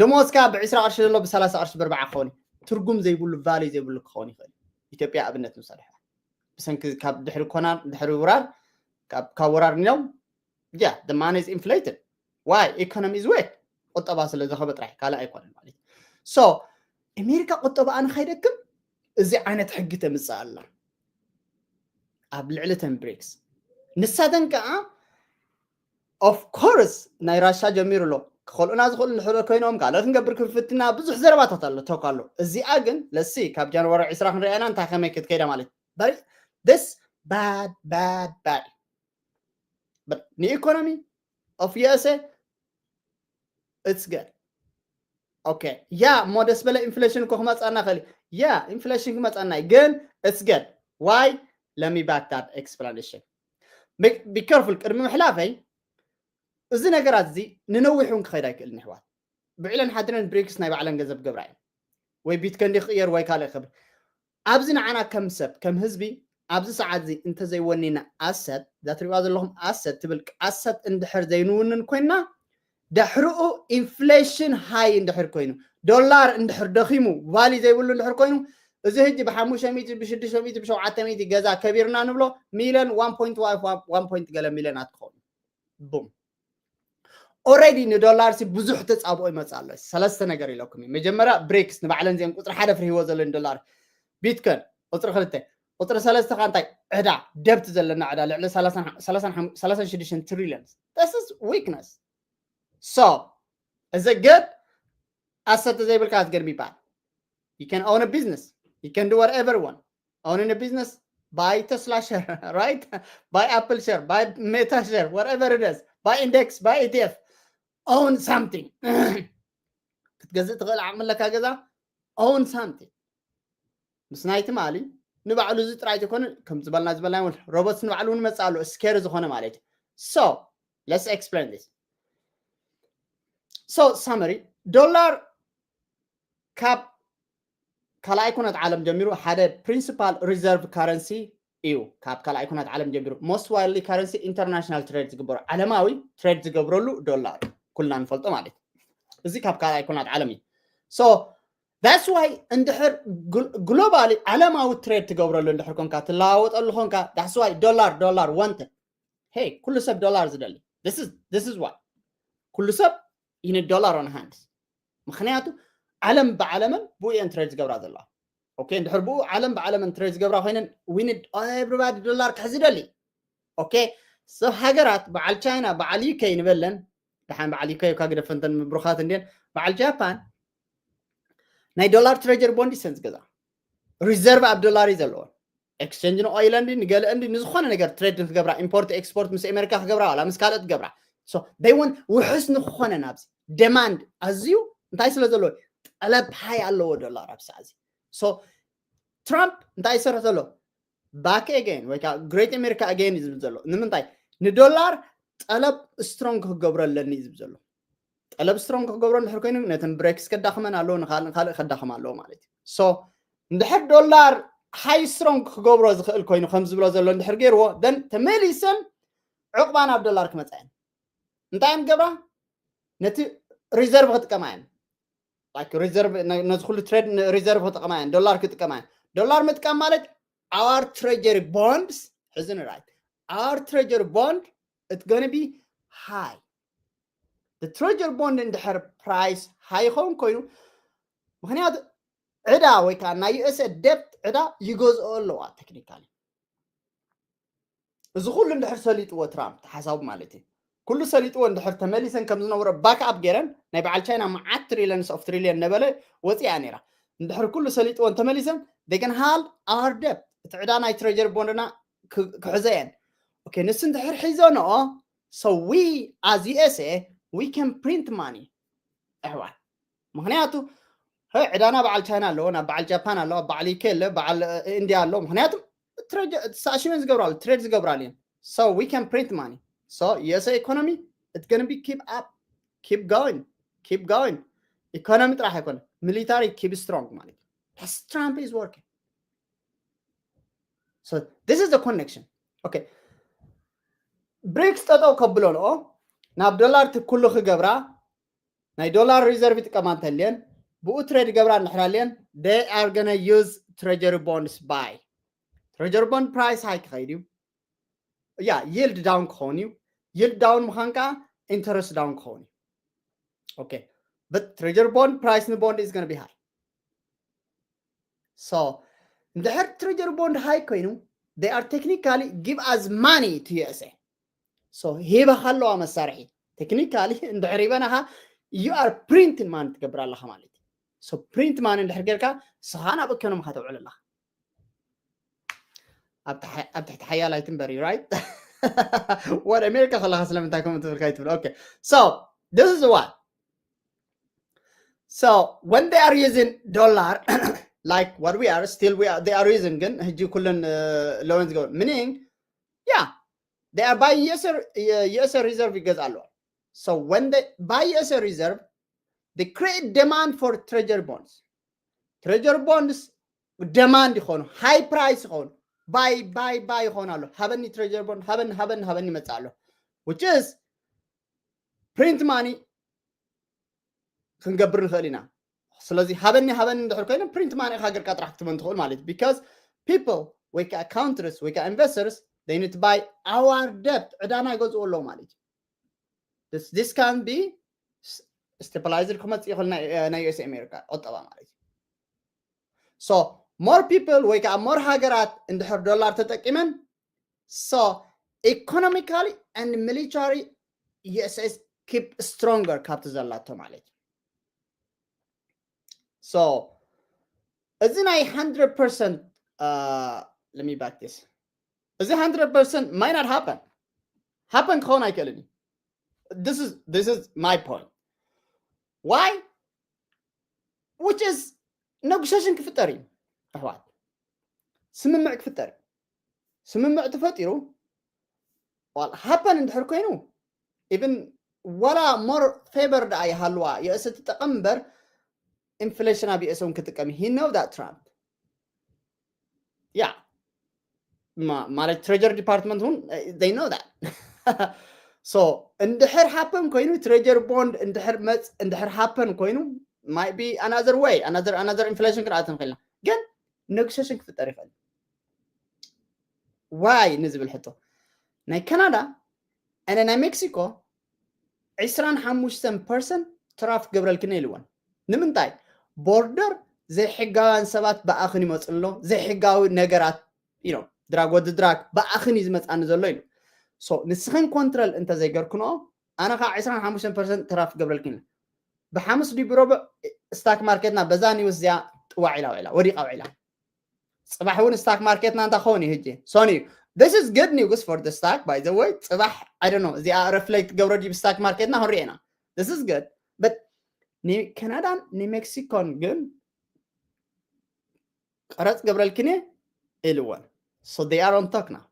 ደሞዝካ ብ20 ቅርሺ ዘሎ ብ30 ቅርሺ ብርባዓ ክኸውን ትርጉም ዘይብሉ ቫሊ ዘይብሉ ክኸውን ይኽእል ኢትዮጵያ ኣብነት ንውሰድ ብሰንኪ ካብ ድሕሪ ኮና ድሕሪ ውራር ካብ ወራር ኒሎም yeah the money is inflated why economy is weak ቁጠባ ስለ ዘኸበ ጥራሕ ካልእ ኣይኮነን ማለት so ኣሜሪካ ቁጠባ ኣነ ከይደክም እዚ ዓይነት ሕጊ ተምፅእ ኣላ ኣብ ልዕሊ ተን ብሪክስ ንሳተን ከዓ of course ናይ ራሻ ጀሚሩ ኣሎ ክኸልኡና ዝኽእሉ እንድሕር ኮይኖም ካልኦት ክንገብር ክንፍትና ብዙሕ ዘረባታት ኣሎ ተኳ ኣሎ እዚኣ ግን ለሲ ካብ ጃንዋሪ ዕስራ ክንሪኣና እንታይ ከመይ ክትከይዳ ማለት this bad bad bad ንኢኮኖሚ of USA it's good okay yeah እሞ ደስ በለ ኢንፍሌሽን እኮ ክመፃና ክእል yeah ኢንፍሌሽን ክመፃና እዩ ግን it's good why let me back that explanation be careful ቅድሚ ምሕላፈይ እዚ ነገራት እዚ ንነዊሕ እውን ክኸይድ ኣይክእልን ይሕዋት ብዕለን ሓድረን ብሪክስ ናይ ባዕለን ገንዘብ ገብራ እዩ ወይ ቢትኮይን ክቕየር ወይ ካልእ ክብል ኣብዚ ንዓና ከም ሰብ ከም ህዝቢ ኣብዚ ሰዓት እዚ እንተዘይወኒና ኣሰት እዛ ትሪእዋ ዘለኹም ኣሰት ትብል ኣሰት እንድሕር ዘይንውንን ኮይንና ድሕርኡ ኢንፍሌሽን ሃይ እንድሕር ኮይኑ ዶላር እንድሕር ደኺሙ ቫሊ ዘይብሉ እንድሕር ኮይኑ እዚ ህጂ ብሓሙሽተ ሚእቲ ብሽዱሽተ ሚእቲ ብሸውዓተ ሚእቲ ገዛ ከቢርና ንብሎ ሚልዮን ዋን ፖይንት ዋን ፖይንት ገለ ሚልዮናት ክኸውን ቡም already ንዶላር ሲ ብዙሕ ተፃብኦ ይመፅእ ኣሎ ሰለስተ ነገር ኢለኩም እዩ መጀመርያ ብሪክስ ንባዕለን እዚአን ቁፅሪ ሓደ ፍርሂዎ ዘሎ ንዶላር ቢትኮን ቁፅሪ ክልተ ቁፅሪ ሰለስተ ከዓ እንታይ ዕዳ ደብት ዘለና ዕዳ ልዕሊ ሰላሳን ሽዱሽተን ትሪሊዮን this is weakness so እዚ good ኣሰተ ዘይብልካ ኣትገርም ይበሃል you can own a business you can do whatever you want owning a business buy Tesla share right buy Apple share buy Meta share whatever it is buy index buy E T F own something ክትገዝእ ትኽእል ዓቕሚ ኣለካ ገዛ own something ምስ ናይ ትማሊ ንባዕሉ እዚ ጥራይ ዘይኮነ ከም ዝበልና ዝበልና ሮቦትስ ንባዕሉ እውን መፅእ ኣሎ ስኬር ዝኾነ ማለት እዩ so let's explain this so summary ዶላር ካብ ካልኣይ ኩነት ዓለም ጀሚሩ ሓደ principal reserve currency እዩ ካብ ካልኣይ ኩነት ዓለም ጀሚሩ most widely currency international trade ዝግበሩ ዓለማዊ ትሬድ ዝገብረሉ ዶላር ኩልና ንፈልጦ ማለት እዩ እዚ ካብ ካልኣይ ኩነት ዓለም እዩ so that's why እንድሕር globally ዓለማዊ ትሬድ ትገብረሉ እንድሕር ኮንካ ትለዋወጠሉ ኮንካ that's why ዶላር ዶላር ወንተ hey ኩሉ ሰብ ዶላር ዝደሊ this is why ኩሉ ሰብ ይን ዶላር on hand ምክንያቱ ዓለም ብዓለምን ብኡ እየን ትሬድ ዝገብራ ዘለዋ። ኦኬ፣ እንድሕር ብኡ ዓለም ብዓለምን ትሬድ ዝገብራ ኮይነን፣ we need everybody ዶላር ክሕዝ ይደሊ። ኦኬ፣ ሰብ ሃገራት በዓል ቻይና፣ በዓል ዩኬ ንበለን፣ ደሓን በዓል ዩኬ እኳ ግደፈንተን ብሩኻት እንድየን፣ በዓል ጃፓን ናይ ዶላር ትሬጀሪ ቦንድ ይሰን ዝገዛ፣ ሪዘርቭ ኣብ ዶላር እዩ ዘለዎን። ኤክስቸንጅ ንኦይል እንዲ ንገለ እንዲ ንዝኾነ ነገር ትሬድ ንክገብራ፣ ኢምፖርት ኤክስፖርት ምስ ኣሜሪካ ክገብራ ዋላ ምስ ካልኦት ክገብራ፣ ሶ ደይ ወን ውሕስ ንክኾነ ናብዚ ደማንድ ኣዝዩ እንታይ ስለ ዘለዎ ጠለብ ሃይ ኣለዎ ዶላር ኣብ ሰዓዚ። ሶ ትራምፕ እንታይ ይሰርሕ ዘሎ? ባክ ኤገን ወይ ከዓ ግሬት ኣሜሪካ ኣገን እዩ ዝብል ዘሎ። ንምንታይ? ንዶላር ጠለብ ስትሮንግ ክገብሮ ኣለኒ እዩ ዝብል ዘሎ። ጠለብ ስትሮንግ ክገብሮ እንድሕር ኮይኑ ነተን ብሬክስ ከዳኽመን ኣለዎ፣ ንካልእ ካልእ ከዳኽም ኣለዎ ማለት እዩ። ሶ እንድሕር ዶላር ሃይ ስትሮንግ ክገብሮ ዝኽእል ኮይኑ ከም ዝብሎ ዘሎ እንድሕር ገይርዎ፣ ደን ተመሊሰን ዕቕባ ናብ ዶላር ክመፃ እየን። እንታይ እየን ገብራ? ነቲ ሪዘርቭ ክጥቀማ እየን። ላይክ ሪዘርቭ፣ ነ- ነዚ ኩሉ ትሬድ ሪዘርቭ ክጥቀማ እየን፣ ዶላር ክጥቀማ እየን። ዶላር ምጥቃም ማለት our treasury bonds፣ ሕዝን ራይት፣ our treasury bond it's gonna be high። The treasury bond እንድሕር ፕራይስ ሃይ ይኸውን ኮይኑ፣ ምክንያቱ ዕዳ ወይ ከዓ ናይ ዩኤስኤ ደብት ዕዳ ይገዝኦ ኣለዋ ቴክኒካሊ። እዚ ኩሉ እንድሕር ሰሊጥዎ ትራምፕ ሓሳቡ ማለት እዩ፣ ኩሉ ሰሊጥዎ እንድሕር ተመሊሰን ከም ዝነበረ ባክኣፕ ገይረን፣ ናይ በዓል ቻይና መዓት ትሪሊየንስ ኦፍ ትሪሊየን ነበለ ወፂኣ ነይራ። እንድሕር ኩሉ ሰሊጥዎን ተመሊሰን they can hold our debt፣ እቲ ዕዳ ናይ ትሬጀሪ ቦንድና ክሕዘ እየን። ኦኬ፣ ንሱ እንድሕር ሒዞ ነኦ፣ so we as ዩኤስኤ we can print money ኣሕዋት። ምክንያቱ ህ ዕዳና በዓል ቻይና ኣለዎ፣ ናብ በዓል ጃፓን ኣለዎ፣ በዓል ዩኬ ኣለ፣ በዓል ኢንዲያ ኣለዎ። ምክንያቱ ሳሽመን ዝገብራሉ፣ ትሬድ ዝገብራሉ እዮም። So we can print money። So ዩኤስኤ ኢኮኖሚ it's gonna be keep up, keep going, keep going። ኢኮኖሚ ጥራሕ ኣይኮነ፣ ሚሊታሪ keep strong ማለት እዩ። That's Trump is working። So this is the connection። Okay፣ ብሪክስ ጠጠው ከብሎ ንኦ ናብ ዶላር ትኩሉ ክገብራ፣ ናይ ዶላር ሪዘርቭ ይጥቀማ እንተልየን፣ ብኡ ትሬድ ገብራ እንድሕር ኣልየን they are gonna use treasury bonds buy። ትሬጀሪ ቦንድ ፕራይስ ሃይ ክኸይድ እዩ። ያ፣ ይልድ ዳውን ክኸውን እዩ። ይልድ ዳውን ምዃን ከዓ ኢንተረስት ዳውን ክኸውን እዩ። Okay፣ but treasury bond price ንቦንድ is gonna be high። So እንድሕር ትሬጀሪ ቦንድ ሃይ ኮይኑ they are technically give us money to ዩኤስኤ። So ሂባኻ ኣለዋ መሳርሒ። ቴክኒካሊ እንድሕር ሂበናኻ you are printing money ትገብር ኣለኻ ማለት እዩ። So ፕሪንት ማኒ እንድሕር ጌርካ ንስኻ ናብ ኢኮኖሚኻ ተውዕል ኣለኻ። ኣብ ትሕቲ ሓያል ኣይትንበር እዩ፣ right? ወደ ኣሜሪካ ከለኻ ስለምንታይ ከምኡ ትብል ካይትብል። Okay, so this is what, so when they are using dollar like what we are still we are, they are using ግን ሕጂ ኩለን ሎን ዝገብሩ meaning yeah, they are buying ዩኤስኤ ሪዘርቭ ይገዝኣ ኣለዋ። So when they buy ዩኤስኤ ሪዘርቭ they create demand for treasury bonds። ትሬጀሪ ቦንድስ ደማንድ ይኾኑ፣ ሃይ ፕራይስ ይኾኑ፣ ባይ ባይ ባይ ይኾኑ ኣሎ። ሃበኒ ትሬጀሪ ቦንድ፣ ሃበኒ ሃበኒ ሃበኒ ይመፅእ ኣሎ። Which is ፕሪንት ማኒ ክንገብር ንኽእል ኢና። ስለዚ ሃበኒ ሃበኒ እንድሕር ኮይኖም ፕሪንት ማኒ ኢኻ ገርካ ጥራሕ ክትመን ትኽእል ማለት እዩ። Because people ወይ ከዓ ካውንትሪስ ወይ ከዓ ኢንቨስተርስ they need to buy our debt፣ ዕዳና ይገዝኡ ኣለዉ ማለት እዩ። This can be stabilized ክመፅእ ይኽእል ናይ ዩኤስ ኣሜሪካ ቁጠባ ማለት እዩ። So more people ወይ ከዓ more ሃገራት እንድሕር ዶላር ተጠቂመን so economically and military ዩኤስኤስ keep stronger ካብቲ ዘላቶ ማለት እዩ። So እዚ ናይ hundred percent let me back this፣ እዚ hundred percent might not happen፣ ሃፐን ክኸውን ኣይክእልን እዩ። This is this is my point. Why? Which is negotiation ክፍጠር እዩ ኣሕዋት፣ ስምምዕ ክፍጠር እዩ። ስምምዕ ተፈጢሩ ሃፐን እንድሕር ኮይኑ even ዋላ more favor ደኣ ይሃልዋ ዩኤስ ትጠቐም እምበር ኢንፍሌሽን ኣብ ዩኤስ እውን ክጥቀም he know that Trump yeah ማለት ትሬጀሪ ዲፓርትመንት እውን they know that። So እንድሕር ሃፐን ኮይኑ ትሬጀሪ ቦንድ እንድሕር መፅ እንድሕር ሃፐን ኮይኑ might be another way another another ኢንፍሌሽን ክንኣተን ኽእልና ግን ኔጎሽሽን ክፍጠር ይኽእል። ዋይ ንዝብል ሕቶ ናይ ካናዳ ኣነ ናይ ሜክሲኮ ዕስራን ሓሙሽተን ፐርሰንት ተራፍ ክገብረልክን ኢልወን። ንምንታይ? ቦርደር ዘይሕጋውያን ሰባት ብኣኽን ይመፁ ኣሎ ዘይሕጋዊ ነገራት ድራግ ወዲ ድራግ ብኣኽን እዩ ዝመፃኒ ዘሎ ኢሉ። ንስኽን ኮንትረል እንተዘይገርክንኦ ኣነ ከዓ ዕስራን ሓሙሽተን ፐርሰንት ተራፍ ገብረልክን። ብሓሙስ ድዩ ብረቡዕ ስታክ ማርኬትና በዛ ኒውስ እዚኣ ጥዋዕ ኢላ ውዒላ ወዲቃ ውዒላ። ፅባሕ እውን ስታክ ማርኬትና እንታይ ክኸውን እዩ ህጂ? ሶኒ this is good news for the stock by the way። ፅባሕ I don't know እዚኣ ረፍሌክት ገብረ ድዩ ስታክ ማርኬትና ክንሪኦ ኢና። This is good but ንካናዳን ንሜክሲኮን ግን ቀረፅ ገብረልክን እየ ኢልወን። So they are on talk now።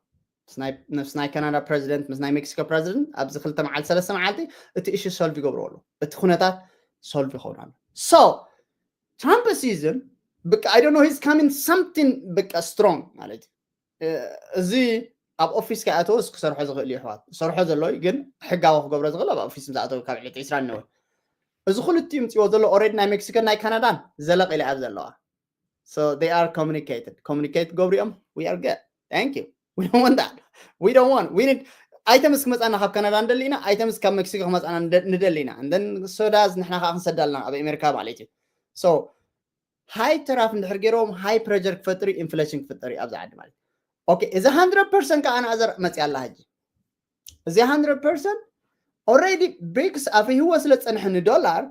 ምስ ናይ ካናዳ ፕረዚደንት ምስ ናይ ሜክሲኮ ፕረዚደንት ኣብዚ ክልተ መዓልቲ ሰለስተ መዓልቲ እቲ እሹ ሶልቭ ይገብርዎ ኣለዉ። እቲ ኩነታት ሶልቭ ይኸውን ኣሎ። So ትራምፕ ሲዝን ብቃ I don't know he's coming something ብቃ ስትሮንግ ማለት እዩ። እዚ ኣብ ኦፊስ ከይኣተወስ ክሰርሖ ዝኽእል እዩ ኣሕዋት። ዝሰርሖ ዘሎ ግን ሕጋዊ ክገብሮ ዝኽእል ኣብ ኦፊስ ምስ ኣተወ ካብ ዕለት ዕስራ ነወ። እዚ ክልቲኡ ምፅዎ ዘሎ ኦልሬዲ ናይ ሜክሲኮን ናይ ካናዳን ዘለቕ ኢለ ኣብ ዘለዋ። So they are communicated. ኮሚኒኬት ገብሩ እዮም። We are good. Thank you. We don't want that. We don't want. We need ኣይተምስ ክመፃና ካብ ካናዳ ንደሊ ኢና። ኣይተምስ ካብ ሜክሲኮ ክመፃና ንደሊ ኢና። And then ሶዳዝ ንሕና ከዓ ክንሰዳልና ኣብ ኣሜሪካ ማለት እዩ። So ሃይ ተራፍ እንድሕር ገይሮም ሃይ ፕሬጀር ክፈጥሩ ኢንፍሌሽን ክፍጠር እዩ ኣብዚ ዓዲ ማለት እዩ። ኦኬ እዚ ሃንድረድ ፐርሰንት ከዓ ኣናዘር መፅያ ኣላ ሕጂ። እዚ ሃንድረድ ፐርሰንት ኦልሬዲ ብሪክስ ኣፍሪህዎ ስለ ፀንሐ ንዶላር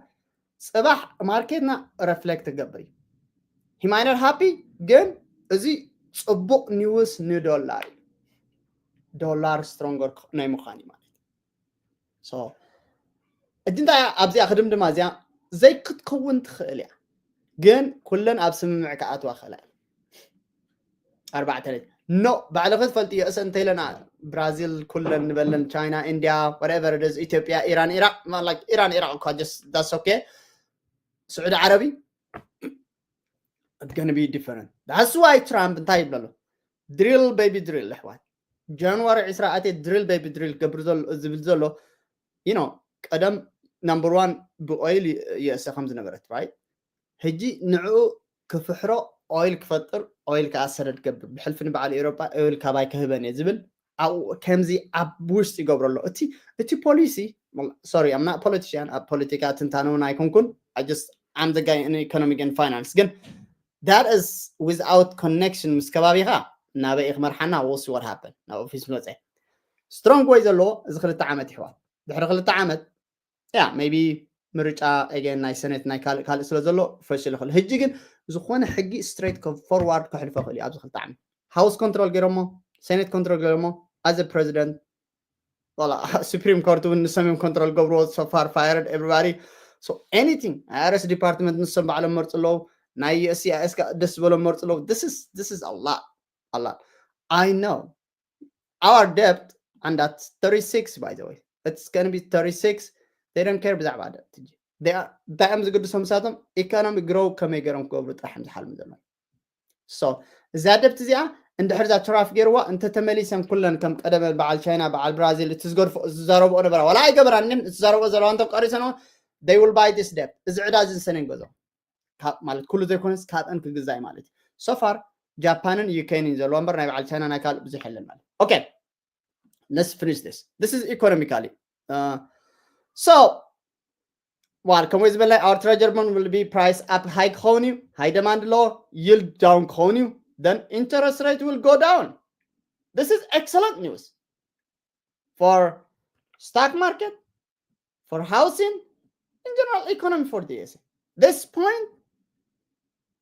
ፅባሕ ማርኬትና ረፍሌክት ክገብር እዩ። ሂማይነር ሃፒ ግን እዚ ፅቡቕ ኒውስ ንዶላር እዩ። ዶላር ስትሮንገር ናይ ምዃን እዩ ማለት እዩ። እጅ እንታይ ኣብዚኣ ክድምድማ እዚኣ ዘይክትከውን ትኽእል እያ ግን ኩለን ኣብ ስምምዕ ክኣትዋ ክእላ እያ። ኣርባዕተ ሌት ኖ ባዕልኺ ትፈልጥዮ እሰ እንተኢለና ብራዚል ኩለን ንበለን ቻይና ኢንድያ whatever ደዝ ኢትዮጵያ ኢራን ኢራቅ ኢራን ኢራቅ እኳ just that's okay። ስዑዲ ዓረቢ it's gonna be different። That's why ትራምፕ እንታይ ይብለሎ ድሪል ቤቢ ድሪል ኣሕዋት ጃንዋሪ ዕስራ ኣትየ ድሪል ቤቢ ድሪል ገብር ዝብል ዘሎ you know ቀደም ናምበር ዋን ብኦይል ይእሰ ከም ዝነበረት right ሕጂ ንዕኡ ክፍሕሮ ኦይል ክፈጥር ኦይል ከዓ ሰደድ ገብር ብሕልፊ ንበዓል ኤውሮጳ ኦይል ካባይ ክህበን እየ ዝብል ኣብኡ ከምዚ ኣብ ውሽጢ ይገብሮ ኣሎ። እቲ እቲ ፖሊሲ sorry I'm not politician ኣብ ፖለቲካ ትንታነ እውን ኣይኮንኩን። I just I'm the guy in economic and finance ግን that is without connection ምስ ከባቢኻ ናበይ ክመርሓና we'll see what happen ናብ ኦፊስ መፀ ስትሮንግ ወይ ዘለዎ እዚ ክልተ ዓመት ይሕዋት ድሕሪ ክልተ ዓመት ያ maybe ምርጫ again ናይ ሰኔት ናይ ካልእ ካልእ ስለ ዘሎ ፈሽል ይኽእል። ሕጂ ግን ዝኾነ ሕጊ ስትሬት ፎርዋርድ ከሕልፎ ይኽእል እዩ ኣብዚ ክልተ ዓመት ሃውስ ኮንትሮል ገይሮሞ ሰኔት ኮንትሮል ገይሮሞ as president ላ ሱፕሪም ኮርት እውን ንሶም እዮም ኮንትሮል ገብርዎ so far fired everybody so anything ኣረስ ዲፓርትመንት ንሶም ባዕሎም መርፁ ኣለዉ። ናይ ዩኤስሲኣይኤስ ደስ ዝበሎም መርፁ ኣለዉ። This is a lot a lot I know our debt and that's thirty-six by the way it's gonna be thirty-six they don't care ብዛዕባ ደብት እንታይ እዮም ዝግድሶም ንሳቶም ኢኮኖሚ ግሮው ከመይ ገይሮም ክገብሩ ጥራሕ እዮም ዝሓልሙ ዘለዉ። So እዛ ደብት እዚኣ እንድሕር እዛ ትራፍ ገይርዋ እንተተመሊሰን ኩለን ከም ቀደመ በዓል ቻይና በዓል ብራዚል እቲ ዝገድፎ ዝዛረብኦ ነበራ ዋላ ኣይገበራን ግን እቲ ዝዛረብኦ ዘለዋ እንቶም ቀሪሰንዎ they will buy this debt እዚ ዕዳ እዚ ንሰን እዮም ገዝኦም ማለት ኩሉ ዘይኮነስ ካብአን ክግዛእ ማለት እዩ። So far ጃፓንን ዩኬን እዩ ዘለዋ እምበር ናይ በዓል ቻይና ናይ ካልእ ብዙሕ የለን ማለት okay let's finish this this is economically so ዋል ከምኡ ዝበላይ our treasury bond will be price up high ክኸውን እዩ high demand ኣሎ yield down ክኸውን እዩ then interest rate will go down this is excellent news for stock market for housing in general economy for the USA this point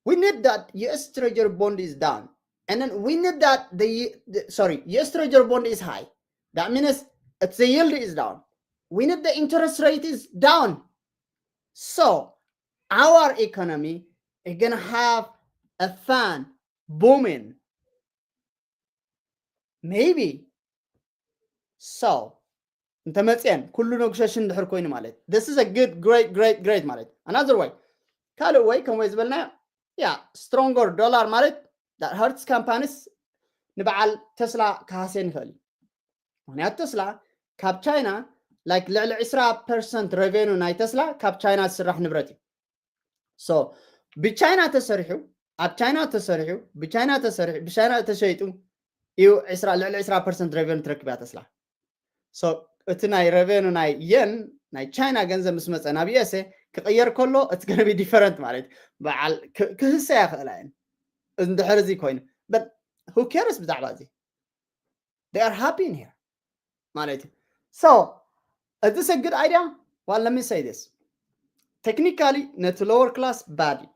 we need that US treasury bond is down and then we need that the, the sorry US treasury bond is high that means it's the yield is down we need the interest rate is down so our economy is gonna have a fun booming maybe so እንተመፅአን ኩሉ ነጉሸሽን ድሕር ኮይኑ ማለት this is a good great great great ማለት another way ካልእ ወይ ከም ወይ ዝበልና ያ stronger dollar ማለት that hurts companies ንበዓል ተስላ ክሃስየን ይኽእል እዩ ምክንያቱ ተስላ ካብ ቻይና like ልዕሊ ዕስራ ፐርሰንት revenue ናይ ተስላ ካብ ቻይና ዝስራሕ ንብረት እዩ so ብቻይና ተሰሪሑ ኣብ ቻይና ተሰሪሑ ብቻይና ተሰሪሑ ብቻይና ተሸይጡ እዩ ዕስራ ልዕሊ ዕስራ ፐርሰንት revenue ትረክብ እያ ተስላ so እቲ ናይ revenue ናይ yen ናይ ቻይና ገንዘብ ምስ መፀ ናብ USA ክቕየር ከሎ it's gonna be different ማለት እዩ። በዓል ክህሰያ ክእላ እየን እንድሕር እዚ ኮይኑ but who cares ብዛዕባ እዚ they are happy in here ማለት እዩ። So is this a good idea? Well, let me say this. Technically ነቲ lower class bad እዩ።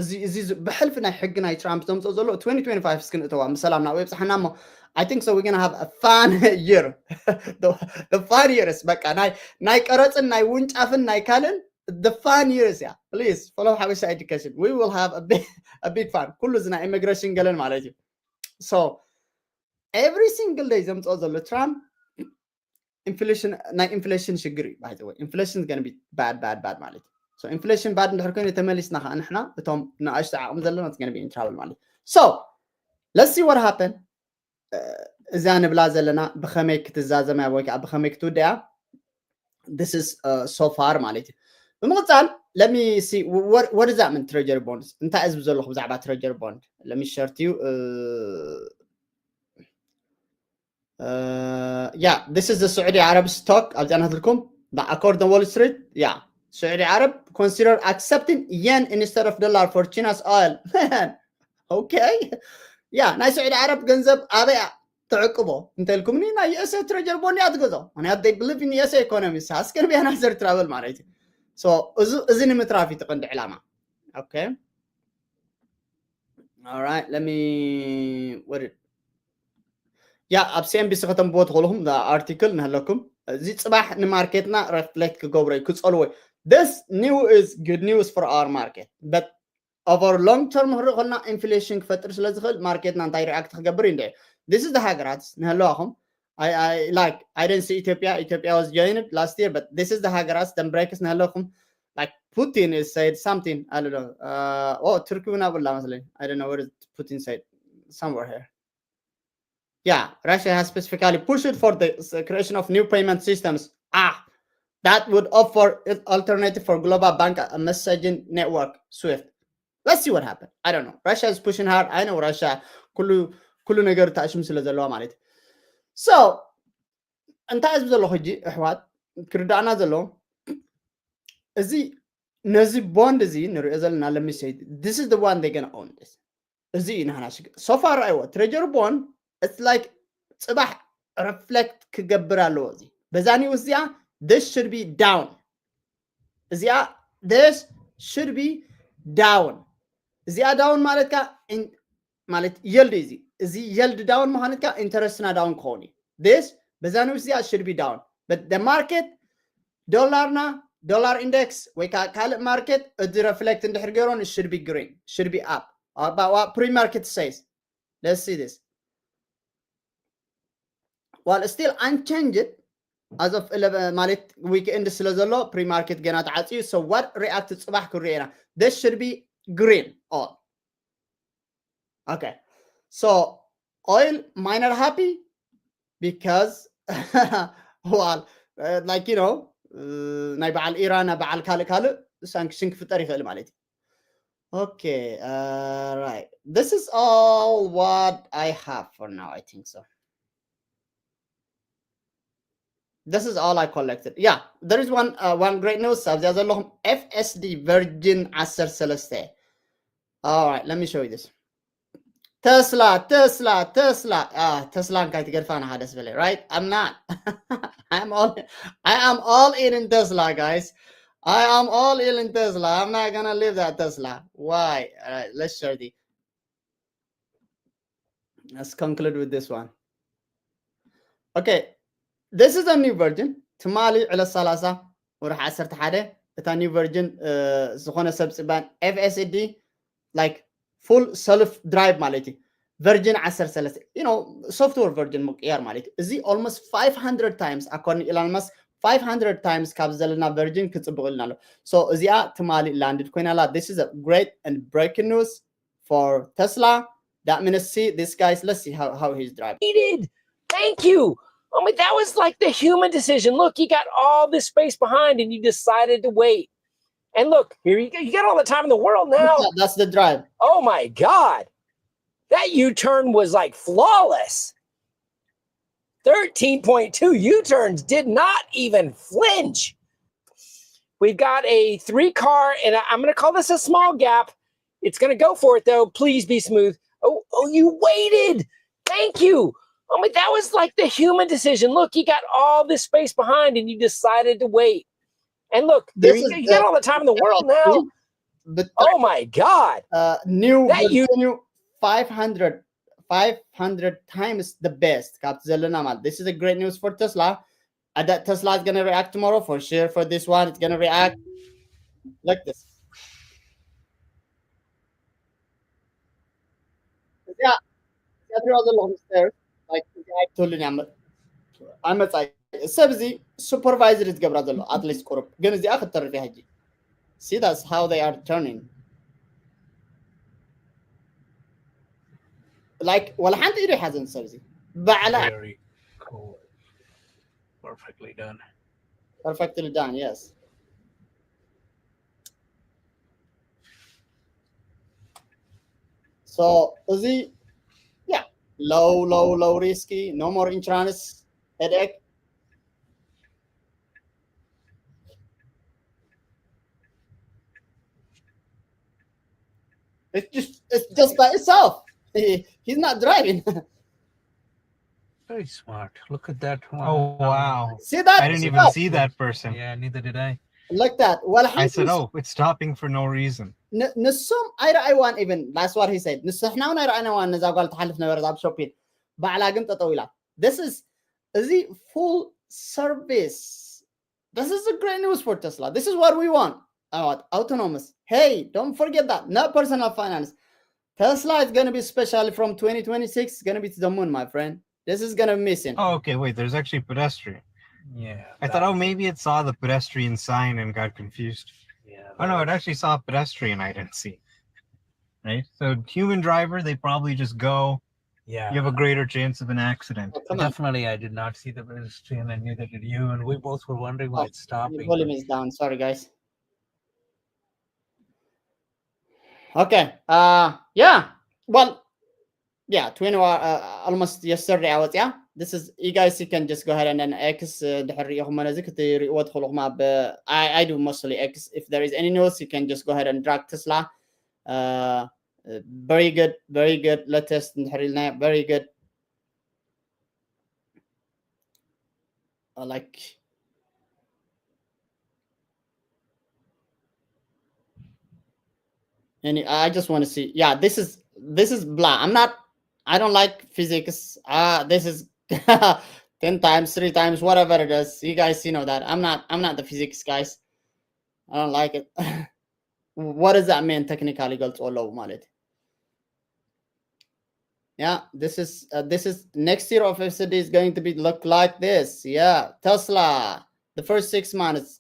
እዚ እዚ ብሕልፊ ናይ ሕጊ ናይ ትራምፕ ዘምፅኦ ዘሎ twenty twenty-five እስክንእተዋ ብሰላም ናብኡ የብፅሓና እሞ I think so we're gonna have a fun year. The fun years በቃ ናይ ናይ ቀረፅን ናይ ውንጫፍን ናይ ካልእን the fun years እያ። Please follow ሓበሻ education, we will have a big, a big fun. ኩሉ እዚ ናይ ኢሚግሬሽን ገለን ማለት እዩ። So every single day ዘምፅኦ ዘሎ ትራምፕ ኢንፍሌሽን ናይ ኢንፍሌሽን ሽግር እዩ። By the way inflation is gonna be bad bad bad ማለት እዩ። So inflation bad እንድሕር ኮይኑ ተመሊስና ከዓ ንሕና እቶም ንኣሽቱ ዓቕሚ ዘለና it's gonna be in trouble ማለት እዩ። So let's see what happen. እዛ ንብላ ዘለና ብኸመይ ክትዛዘምያ ወይ ከዓ ብኸመይ ክትውድያ? This is so far ማለት እዩ። ብምቕፃል let me see what is that mean treasury bonds? እንታይ እዚ ዘለኹ ብዛዕባ treasury bond? Let me share to you. Yeah, this is the Saudi Arab stock ኣብዚኣ ናትልኩም according to Wall Street. Yeah, Saudi Arab consider accepting yen instead of dollar for China's oil. Okay. Yeah, ናይ ስዑዲ ዓረብ ገንዘብ ኣበያ ተዕቅቦ እንተልኩምኒ ናይ USA treasury bond እያ ትገዝኦ። ምክንያቱ they believe in USA economy. It's gonna be another trouble ማለት እዩ። So እዚ እዚ ንምትራፍ እዩ እቲ ቀንዲ ዕላማ። Okay. All right, let me what it yeah ኣብ CNBC ከተንብቦ ትኽእልኹም article ንህለኩም። እዚ ፅባሕ ንማርኬትና reflect ክገብሮ እዩ ክፀልዎ እዩ። This new is good news for our market but over long term ክንርኢ ከልና ኢንፍሌሽን ክፈጥር ስለ ዝኽእል ማርኬትና እንታይ react ክገብር እዩ እንደ this is the ሃገራት ንህለዋኹም I, I like I didn't see Ethiopia. Ethiopia was joined last year, but this is the ሃገራት them breaks ንህለኹም. Like Putin is said something. I don't know. Uh, oh, Turkey እውን ኣብላ መስለኝ. I don't know where is Putin said somewhere here. Yeah, Russia has specifically pushed for the s- creation of new payment systems. Ah, that would offer an alternative for global bank uh, messaging network SWIFT. Let's see what happened. I don't know. Russia is pushing hard. I know Russia ኩሉ ኩሉ ነገር ተኣሽሙ ስለ ዘለዋ ማለት እዩ። So እንታይ ዝብ ዘለኹ ሕጂ ኣሕዋት ክርዳእና ዘለዎ እዚ ነዚ ቦንድ እዚ ንሪኦ ዘለና let me say this is the one they gonna own this. እዚ እዩ ናህና ሽግር። So far ኣይዎ treasury bond it's like ፅባሕ reflect ክገብር ኣለዎ። እዚ በዛ news እዚኣ this should be down። እዚኣ this should be down። እዚኣ down ማለት ካ ማለት yield እዚ እዚ yield down ማለት ካ interest ና down ክኸውን እዩ። This በዛ news እዚኣ should be down but the market ዶላርና dollar index ወይ ከዓ ካልእ market እዚ reflect እንድሕር ገይሮን should be green, should be up. But what pre market says, let's see this. While still unchanged as of eleven ማለት weekend ስለ ዘሎ pre market ገና ተዓፅዩ። So what react ፅባሕ ክሪኦ ኢና? This should be green all. Okay, so oil miner happy because well uh, like you know uh, ናይ በዓል ኢራን ናይ በዓል ካልእ ካልእ sanction ክፍጠር ይኽእል ማለት እዩ። Okay, uh, right, this is all what I have for now. I think so. This is all I collected. Yeah, there is one uh, one great news. ኣብዚኣ ዘለኹም FSD Virgin ዓሰርተ ሰለስተ. All right, let me show you this. Tesla, Tesla, Tesla. Ah, Tesla እንታይ ትገድፋ ንሓደስ በለ, right? I'm not. I'm all I am all in in Tesla, guys. I am all in in Tesla. I'm not gonna leave that Tesla. Why? All right, let's share the. Let's conclude with this one. Okay, this is a new version. ትማሊ ዕለት ሰላሳ ወርሒ ዓሰርተ ሓደ እታ new version ዝኾነ ሰብ ፅባን FSD like full self drive ማለት እዩ። Version ዓሰርተ ሰለስተ, you know, software version ምቅያር ማለት እዩ። እዚ almost five hundred times, according Elon Musk, five hundred times ካብ ዘለና version ክፅብቕ ኢልና ኣሎ። So እዚኣ ትማሊ landed ኮይና ኣላ. This is a great and breaking news for Tesla. That means see this guys, let's see how, how he's driving. Thank you. I mean, that was like the human decision. Look, you got all this space behind and you decided to wait. And look, here you go. You got all the time in the world now. That's the drive. Oh my God. That U turn was like flawless. thirteen point two U turns did not even flinch. We've got a three car, and I- I'm going to call this a small gap. It's going to go for it, though. Please be smooth. Oh, oh, you waited. Thank you. Oh, my, that was like the human decision. Look, you got all this space behind, and you decided to wait. And look, there This you, is you got the- all the time in the world now. But Oh, my God. uh, new That you- continue five hundred, five hundred times the best. ካብ ዘለና ማለት. This is a great news for Tesla. Uh, that Tesla is gonna react tomorrow for sure. For this one, it's gonna react like this. እዚኣ እዚኣ ትሪኦ ዘለኹም stairs, like እዚኣ ኣይትህሉን እያ። ኣመፃ ሰብ እዚ supervisor ዝገብራ ዘሎ at least ቁሩብ ግን እዚኣ ክትተርፍ እያ ሕጂ። See, that's how they are turning. Like ወላ ሓንቲ ኢዱ ይሓዘን ሰብ እዚ ባዕላ Very cool. Perfectly done. Perfectly done, yes. So እዚ yeah, low, low, low risky, no more insurance headache. It's just it's just by itself. He, he's not driving. Very smart. Look at that one. Oh wow! See that? I didn't See even that? See that person. Yeah, neither did I. Like that. Well, I said, "Oh, it's stopping for no reason." ንሶም ኣይረኣይዋን even that's what he said። ንስሕና እውን ኣይረኣይናዋን ነዛ ጓል ትሓልፍ ነበረ ኣብ ሾፒን ባዕላ ግን ጠጠው ኢላ። This is እዚ full service. This is a great news for Tesla. This is what we want. What? Autonomous. Hey, don't forget that. Not personal finance. Tesla is going to be special from twenty twenty-six. It's going to be to the moon, my friend. This is going to be missing. Oh, okay. Wait, there's actually pedestrian. Yeah. I thought, oh, maybe it saw the pedestrian sign and got confused. Yeah. Oh no, it actually saw a pedestrian I didn't see. Right. So human driver, they probably just go. Yeah. You have a greater chance of an accident. Oh, come on. Definitely, I did not see the pedestrian, and neither did you. And we both were wondering why Oh, it's The stopping. volume is down. Sorry, guys. Okay. Uh, yeah. Well, yeah. Twenty uh, almost yesterday. I was yeah. This is you guys. You can just go ahead and then X uh, ድሕር ሪኢኹም ነዚ ክትሪእዎ ትኽእሉ ኹም ኣብ I I do mostly X. If there is any news, you can just go ahead and drag Tesla. Uh, uh, very good, very good. Latest እንድሕር ኢልና very good. I like any I just want to see. Yeah, this is this is blah. I'm not I don't like physics. Uh this is ten times, three times, whatever it is. You guys, you know that. I'm not I'm not the physics guys. I don't like it. What does that mean technically? ይገልጽዎ ኣለዉ ማለት. Yeah, this is uh, this is next year of F S D is going to be look like this. Yeah, Tesla, the first six months,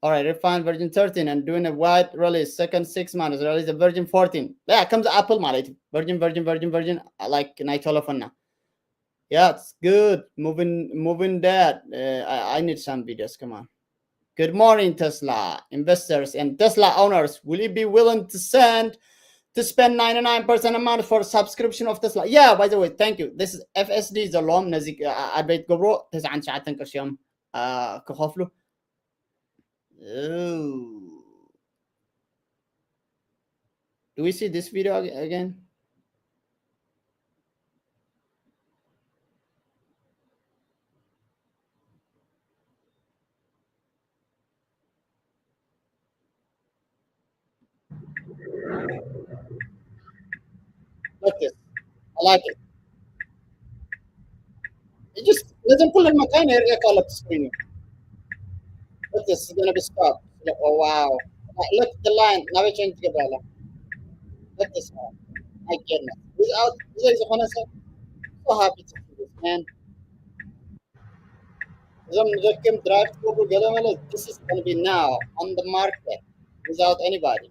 all right, refine version thirteen and doing a wide release. Second six months, release the version fourteen. Yeah, comes Apple ማለት እዩ. Version, version, version, version. I like ናይ ቴሌፎንና. Yeah, it's good. Moving, moving that. Uh, I, I need some videos. Come on. Good morning, Tesla investors and Tesla owners. Will you be willing to send to spend ninety-nine percent a month for subscription of Tesla? Yeah, by the way, thank you. This is F S D ዘለዎም ነዚ ኣድበይት ገብሮ ተስዓን ትሽዓተን ቅርሺ እዮም ክኸፍሉ። Do we see this video again? Like this. I like it. It just doesn't pull in my kind of area color screen. Look, this is gonna be stopped. Like, oh wow. Like, look the line. Now we change the color. Look this one. My goodness. Without this is one so happy to see this man. እዞም ንደክም ድራይቭ ትገብሩ ገለ መለ this is gonna be now on the market without anybody.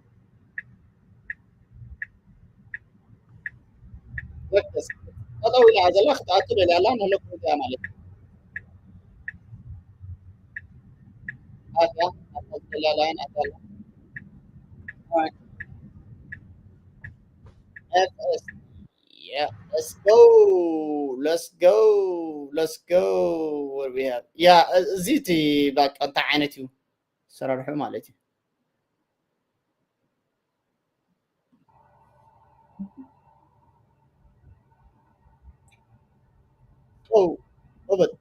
ጠጠው ኢላ ዘላ ክትኣቱ ደልያ ኣላ ንህለኩም እዚኣ ማለት እዩ። ኣትያ ኣታ ደልያ ላይን ኣትያ ኣላ። F S Yeah, let's go. Let's go. Let's go. What do we have? Yeah, እዚ እቲ በቃ እንታይ ዓይነት እዩ? ሰራርሑ ማለት እዩ። Oh, oh, but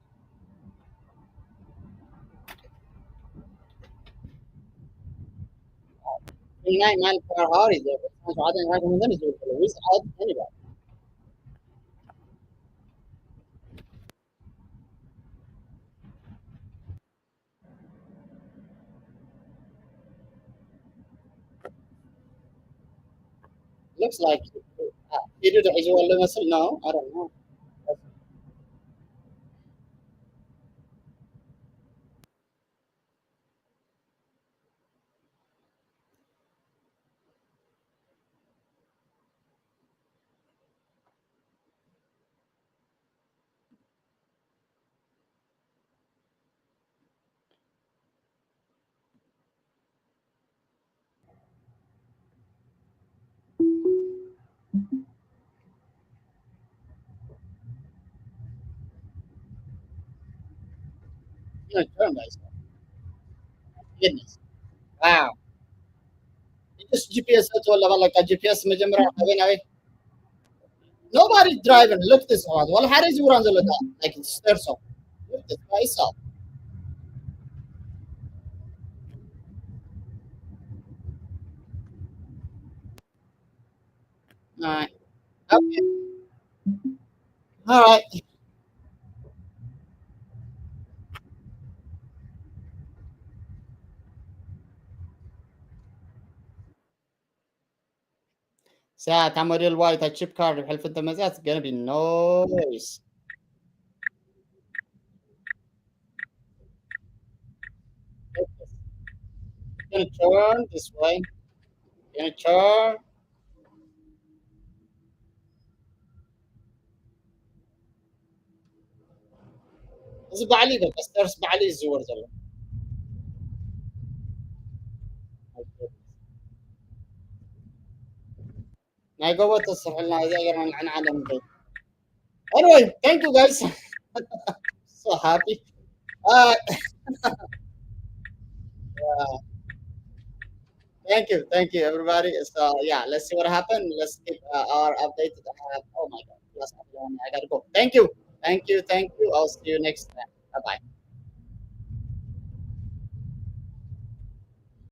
ናይ ማን per hour እዩ ዘሎ? ሰዓት ሸውዓተ ሰዓት ከምዘን እዩ ዝብል ዘሎ። Without anybody. Looks like ኢዱ ዶ ሒዝዎ ኣሎ መስል? No, I don't know. Goodness. Wow. Just G P S at all, like a G P S መጀመርያ ኣበይ ናበይ? Nobody driving. Look this one. Well, how is you run the like it's there so. Look this by itself. All right. Okay. All right. So, Tamadil White, a chip card, help the Mazat, gonna be noise. Gonna turn this way. Gonna turn. እዚ ባዕሉ እዩ በቃ፣ stairs ባዕሉ እዩ ዝዝወር ዘሎ። ናይ ጎቦ ተስርሕልና፣ እዚኣ ጌርና ንዕንዓ ለምንታይ? Anyway, thank you guys. So happy. Uh, yeah. Thank you, thank you, everybody. So yeah, let's see what happened. Let's keep uh, our updated. Uh, oh my God, plus I gotta go. Thank you, thank you, thank you. I'll see you next time. Bye bye.